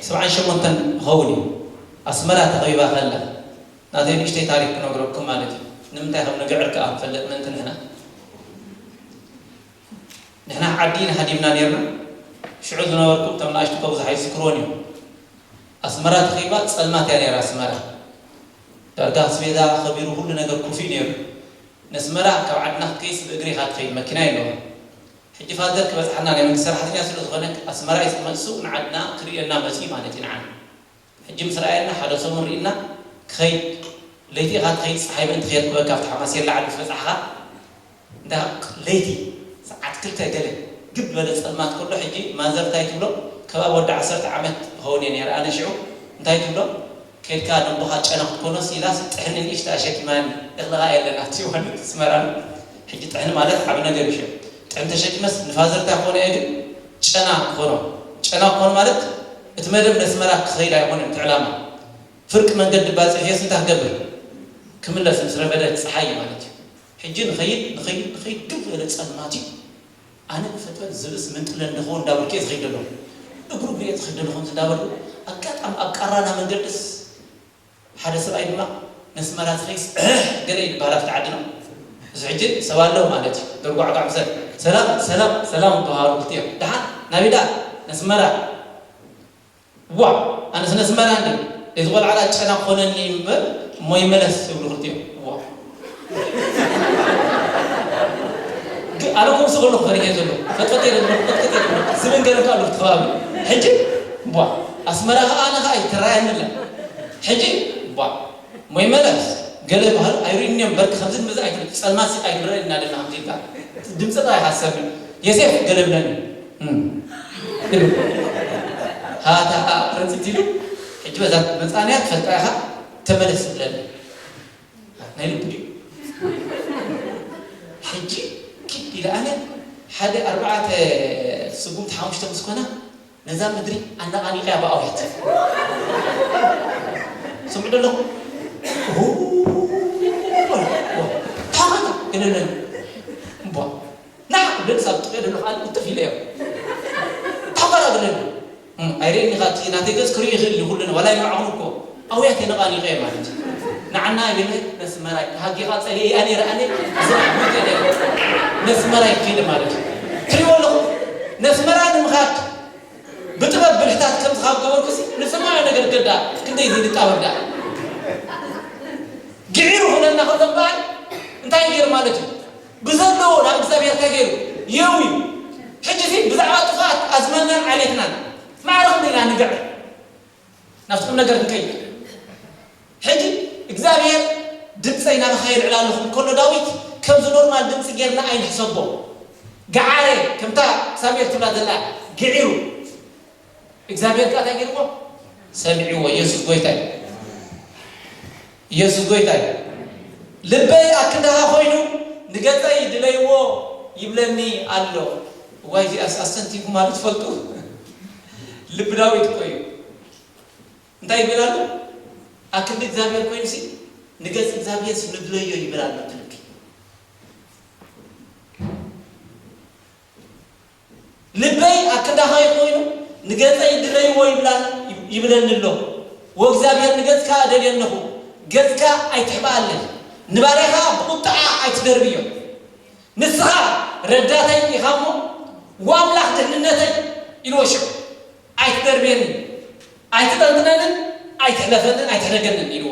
ሰብዓን ሸሞንተን ክኸውን እዩ፣ ኣስመራ ተኸቢባ ከላ፣ ናተይ ንእሽተይ ታሪክ ክነግረኩም ማለት እዩ። ንምንታይ ከም ንግዕር ከኣ ንፈልጥ ምእንቲ ንሕና። ንሕና ዓዲ ኢና ሃዲምና ነይርና። ሽዑ ዝነበርኩም እቶም ንኣሽቱ እኮ ብዙሕ ኣይዝክርዎን እዮም። ኣስመራ ተኸቢባ ጸልማት እያ ነይራ ኣስመራ። ዳርጋ ኣስቤዛ ከቢሩ ኩሉ ነገር ኩፍ እዩ ነይሩ። ነስመራ ካብ ዓድና ክትከይስ ብእግሪ ኢኻ ትኸይድ፣ መኪና የለዋን። ሕጂ ፋዘር ክበጽሓና ናይ መንግስቲ ሰራሕተኛ ስለ ዝኾነ ኣስመራ እዩ ዝመጽእ፣ ንዓድና ክርእየና መጺኡ ማለት እዩ ንዓና። ሕጂ ምስ ረኣየና ሓደ ሰሙን ርኢና ክኸይድ፣ ለይቲ ኢኻ ትኸይድ፣ ጸሓይ ምእንቲ ከየርክበካ ኣብቲ ሓማሴን ላዕሊ ምስ በጻሕኻ፣ እንዳ ለይቲ ሰዓት ክልተ ገለ ግብ በለ ጸልማት ከሎ፣ ሕጂ ማዘር እንታይ ትብሎ፣ ከባቢ ወዲ ዓሰርተ ዓመት ክኸውን እየ ነይረ ኣነ ሽዑ፣ እንታይ ትብሎ፣ ከይድካ ነቦኻ ጨና ክትኮኖስ ኢላስ ጥሕኒ ንእሽታ ኣሸኪማኒ፣ እኽልኻ የለን ኣብቲ እዋን ኣስመራ። ሕጂ ጥሕኒ ማለት ዓቢ ነገር እዩ ሽዑ። ጥሕኒ ተሸኪመስ ንፋዘር እንታይ ክኾኖ እየ ግን ጨና ክኾኖ። ጨና ክኾኖ ማለት እቲ መደብ ነስመራ ክኸይድ ኣይኮነን እቲ ዕላማ። ፍርቂ መንገዲ ባጽሕየስ እንታይ ክገብር? ክምለስ ምስ ረፈደ ጸሓይ ማለት እዩ። ሕጂ ንኸይድ፣ ንኸይድ፣ ንኸይድ፣ ድው ዝበለ ጸልማት እዩ። ኣነ ብፈትፈት ዝብእስ ምንጥለ እንደኾ እንዳበልኩ እየ ዝኸይድ ዘለኹ። እግሩ እግሩ እየ ዝኸይድ ዘለኹ ከምዚ እንዳበልኩ፣ ኣጋጣሚ ኣብ ቃራና መንገድስ ሓደ ሰብኣይ ድማ ነስመራ ዝኸይስ ገለ እዩ ዝበሃል ኣብቲ ዓድና። እዚ ሕጂ ሰብ ኣሎ ማለት እዩ። ደርጓዕጓዕ ምሰል፣ "ሰላም፣ ሰላም፣ ሰላም" ይበሃሉ ክልቲኦም። ደሓን ናበይ ደኣ? ነስመራ። "ዋ፣ ኣነስ ነስመራ እንዲ እዚ ቆልዓ ጨና ክኾነኒ እምበር እሞ ይመለስ" ይብሉ ክልቲኦም። ዋ። ግ-፣ ኣነ ከምዚ ከለኹ ፈሪሐ ዘለኹ። ፈጥፈጥ ኢለ ዘለኹ፣ ፈጥፈጥ ኢለ ዘለኹ። ዝብን ገለ ከኣ ኣለኹ እቲ ከባቢ። ሕጂ፣ ቧ፣ ኣስመራ ከኣ ኣነ ከኣ ኣይትረኣየኒ ኣላ። ሕጂ፣ ቧ፣ እሞ ይመለስ። ገለ ባህል ኣይርእዩን እዮም። በርክ ከምዚ ንመዚ ኣይትብል። ጸልማት ሲ ኣይትረኣየኒ ኣላ ከምዚ ኢልካ። ድምጺ ጥራይ ሓሰብኒ። የሴፍ ገለ ብለኒ። እም። ኢሉ። ሃታ ረጺት ኢሉ። ሕጂ በዛ መጻንያ ትፈልጣ ኢኻ። ተመለስ ብለኒ። ናይ ልቢ ድዩ? ሕጂ ኪድ ኢለ ኣነ ሓደ ኣርባዕተ ስጉምቲ ሓሙሽተ ምስ ኮና ነዛ ምድሪ ኣነቓኒቐያ ብኣውያት። ስምዑ ዶ ኣለኹም? ኡ፣ ታኸና ገለለኒ። እምቧ። ና፣ ደስ ኣብ ጥቕዮ ደሎ ኸዓ ውጥፍ ኢለዮ። ታኸና ገለለኒ። እም፣ ኣይርእየኒ ኢኻ፣ እቲ ናተይ ገጽ ክርኢ ይኽእል እዩ ኩሉ፣ ዋላ ይንዓኹም እኮ። ኣውያት የነቓኒቐ ማለት እዩ። ንዓና ይብለ ነስመራይ፣ ሃጊኻ ጸሊኤያ ነይረ ኣነ፣ ዝራሕ ሙት የለ። ነስመራይ ከይደ ማለት እዩ። ትሪእዎ ኣለኹም? ነስመራ ንምኻድ ብጥበብ ብልሕታት ከምዚ ካብ ገበርኩሲ፣ ንሰማያዊ ነገር ገዳ ክንደይ ዘይንጣበብ ደኣ። ግዒሩ ክብለና ከሎ እምበኣር እንታይ ገይሩ ማለት እዩ? ብዘለዎ ናብ እግዚኣብሔር እንታይ ገይሩ? የው እዩ። ሕጂ እዚ ብዛዕባ ጥፍኣት ኣዝማድናን ዓሌትናን ማዕረ ክንደይ ኢና ንግዕር? ናብቲ ቁም ነገር ክንከይድ። ሕጂ እግዚኣብሔር ድምፀይ ናባኻ የልዕል ኣለኹ ከሎ ዳዊት ከምዚ ኖርማል ድምፂ ጌርና ኣይንሕሰቦ። ገዓረ ከምታ ሳሙኤል ትብላ ዘላ ግዒሩ። እግዚኣብሔር ከኣ እንታይ ገይርዎ? ሰሚዕዎ። ኢየሱስ ጎይታ እዩ። ኢየሱስ ጎይታ እዩ። ልበይ ኣክንዳኻ ኮይኑ ንገጸይ ድለይዎ ይብለኒ ኣሎ። እዋይ እዚኣስ ኣስተንቲንኩማ ዶ ትፈልጡ? ልቢ ዳዊት እኮ እዩ። እንታይ ይብል ኣሎ? ኣክንዲ እግዚኣብሔር ኮይኑሲ ንገጽ እግዚኣብሔርስ ንድለዮ ይብል ኣሎ እቲ ልቢ። ልበይ ኣክንዳኻ ኮይኑ ንገጸይ ድለይዎ ይብላ-፣ ይብለኒ ኣሎ። ወእግዚኣብሔር ንገጽካ እደልዮ ኣለኹ፣ ገጽካ ኣይትሕብኣለይ፣ ንባርያኻ ብቁጥዓ ኣይትደርብዮ። ንስኻ ረዳተይ ኢኻ እሞ፣ ወኣምላኽ ድሕንነተይ ኢልዎ ሽዑ። ኣይትደርብየኒ፣ ኣይትጠንጥነንን ኣይትሕለፈንን ኣይትሕደገንን ኢልዎ።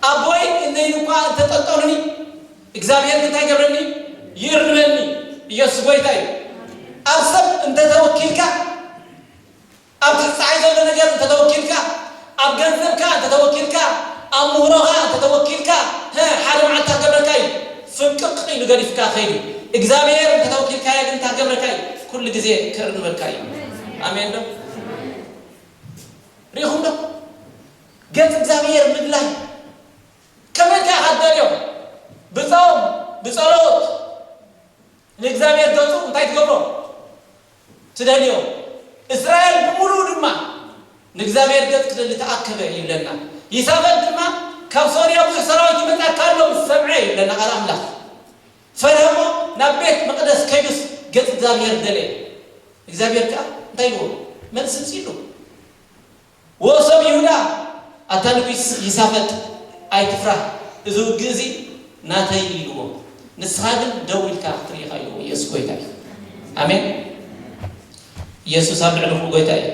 ኣቦይ እነይን እኳ እንተጠንጠኑኒ፣ እግዚኣብሔር ግን እንታይ ይገብረኒ? ይእርመኒ። ኢየሱስ ጎይታ እዩ። ኣብ ሰብ እንተተወኪልካ፣ ኣብ ትሕቲ ፀሓይ ዘሎ ነገር እንተተወኪልካ፣ ኣብ ገንዘብካ እንተተወኪልካ፣ ኣብ ምህሮኻ እንተተወኪልካ፣ ሀ፣ ሓደ መዓልቲ ክገብረካ እዩ። ፍንቅቕ ኢሉ ገዲፍካ ከይዱ። እግዚኣብሔር እንተተወኪልካዮ ግን እንታይ ክገብረካ እዩ? ኩሉ ግዜ ከእርመካ እዩ። ኣሜን ዶ? ርኢኹም ዶ? ገጽ እግዚኣብሔር ምድላይ። ከመይ ኢልካ ኢኻ ትደልዮ? ብጾም፣ ብጸሎት፣ ንእግዚኣብሔር ገጹ እንታይ ትገብሮ? ትደልዮ። እስራኤል ብምሉኡ ድማ ንእግዚኣብሔር ገጽ ክደሊ ተኣከበ ይብለና። ይሳበድ ድማ ካብ ሶርያ ብዙሕ ሰራዊት ይመጻካ ኣሎ ምስ ሰምዐ ይብለና ቃል ኣምላኽ። ፈርሀሞ ናብ ቤት መቕደስ ከይዱስ ገጽ እግዚኣብሔር ደለየ። እግዚኣብሔር ከኣ እንታይ ኢልዎ? መልሲ ምጽኢሉ። ወሰብ ይሁዳ ኣታ ንጉስ ይሳፈጥ ኣይትፍራህ፣ እዚ ውግእ እዚ ናተይ ኢልዎ። ንስኻ ግን ደው ኢልካ ክትርኢ ኢኻ ኢልዎ። ኢየሱስ ጎይታ እዩ። ኣሜን። ኢየሱስ ኣብ ልዕሊ ኩሉ ጎይታ እዩ።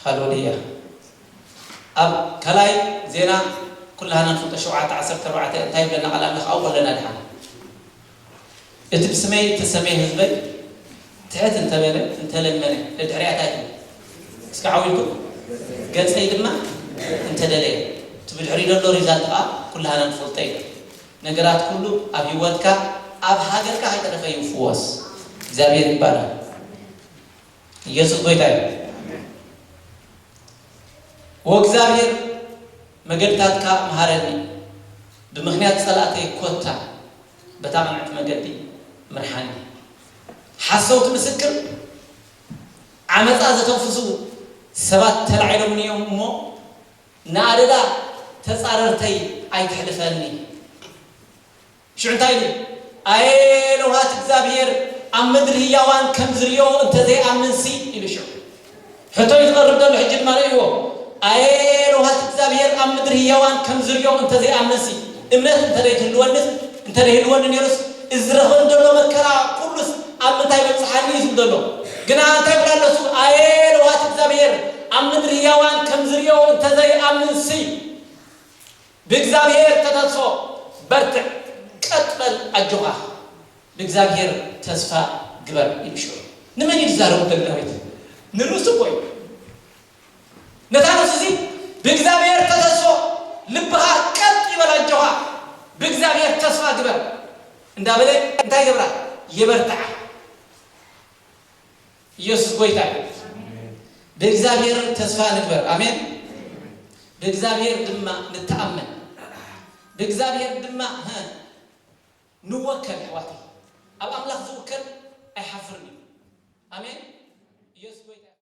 ሃሌሉያ። ኣብ ካልኣይ ዜና ኩላህና ንፈልጦ ሸውዓተ ዓሰርተ ኣርባዕተ እንታይ ይብለና ቃል ኣምላኽ ኣብኡ ኣለና ድሓን። እቲ ብስመይ እተሰመየ ህዝበይ ትሕት እንተበለ እንተለመነ ንድሕሪኣ እንታይ ትብል? እስኪ ዓው ኢልኩም ገጸይ ድማ እንተደለየ እቲ ብድሕሪኡ ዘሎ ሪዛልት ከዓ ኩላህና ንፈልጦ ኢና። ነገራት ኩሉ ኣብ ህይወትካ ኣብ ሃገርካ ከይተረፈ ይፍወስ። እግዚኣብሔር ይባረክ። ኢየሱስ ጎይታ እዩ። ወእግዚኣብሔር መገድታትካ ምሃረኒ፣ ብምኽንያት ጸላእተይ ኮታ በታ ቅንዕቲ መገዲ ምርሓኒ። ሓሰውቲ ምስክር ዓመጻ ዘተንፍሱ ሰባት ተላዒሎምኒ እዮም እሞ ንኣደዳ ተጻረርተይ ኣይትሕልፈኒ። ሽዑ እንታይ ኢሉ? ኣየ ለውሃት እግዚኣብሔር ኣብ ምድሪ ህያዋን ከም ዝርእዮ እንተዘይኣምንሲ ኢሉ ሽዑ። ሕቶ እዩ ዝቐርብ ዘሎ ሕጂ ድማ ረእይዎ። ኣየ ለውሃት እግዚኣብሔር ኣብ ምድሪ ህያዋን ከም ዝርእዮ እንተዘይኣምንሲ እምነት እንተዘይትህልወንስ እንተዘይህልወኒ ነይሩስ እዚ ዝረኽበኒ ዘሎ መከራ ኩሉስ ኣብ ምንታይ በብጽሓኒ እዩ ዝብል ዘሎ። ግና እንታይ ይብል ኣሎ እሱ? ኣየ ለውሃት እግዚኣብሔር ኣብ ምድሪ ህያዋን ከም ዝርእዮ እንተዘይኣምንሲ ብእግዚኣብሔር ተተስፎ በርትዕ፣ ቀጥ በል፣ ኣጆኻ፣ ብእግዚኣብሔር ተስፋ ግበር ኢሉ ሽዑ። ንመን እዩ ዝዛረቡ ዘሎ ዳዊት? ንርእሱ እኮ እዩ። ነታ ነፍሱ እዚ ብእግዚኣብሔር ተተስፎ፣ ልብኻ ቀጥ ይበል፣ ኣጆኻ፣ ብእግዚኣብሔር ተስፋ ግበር እንዳበለ እንታይ ይገብራ? የበርትዓ። ኢየሱስ ጎይታ እዩ። ብእግዚኣብሔር ተስፋ ንግበር። ኣሜን። ብእግዚኣብሔር ድማ ንተኣመን። ብእግዚኣብሔር ድማ ሀ፣ ንወከል። ኣሕዋተይ፣ ኣብ ኣምላኽ ዝውከል ኣይሓፍርን እዩ። ኣሜን። ኢየሱስ ጎይታ።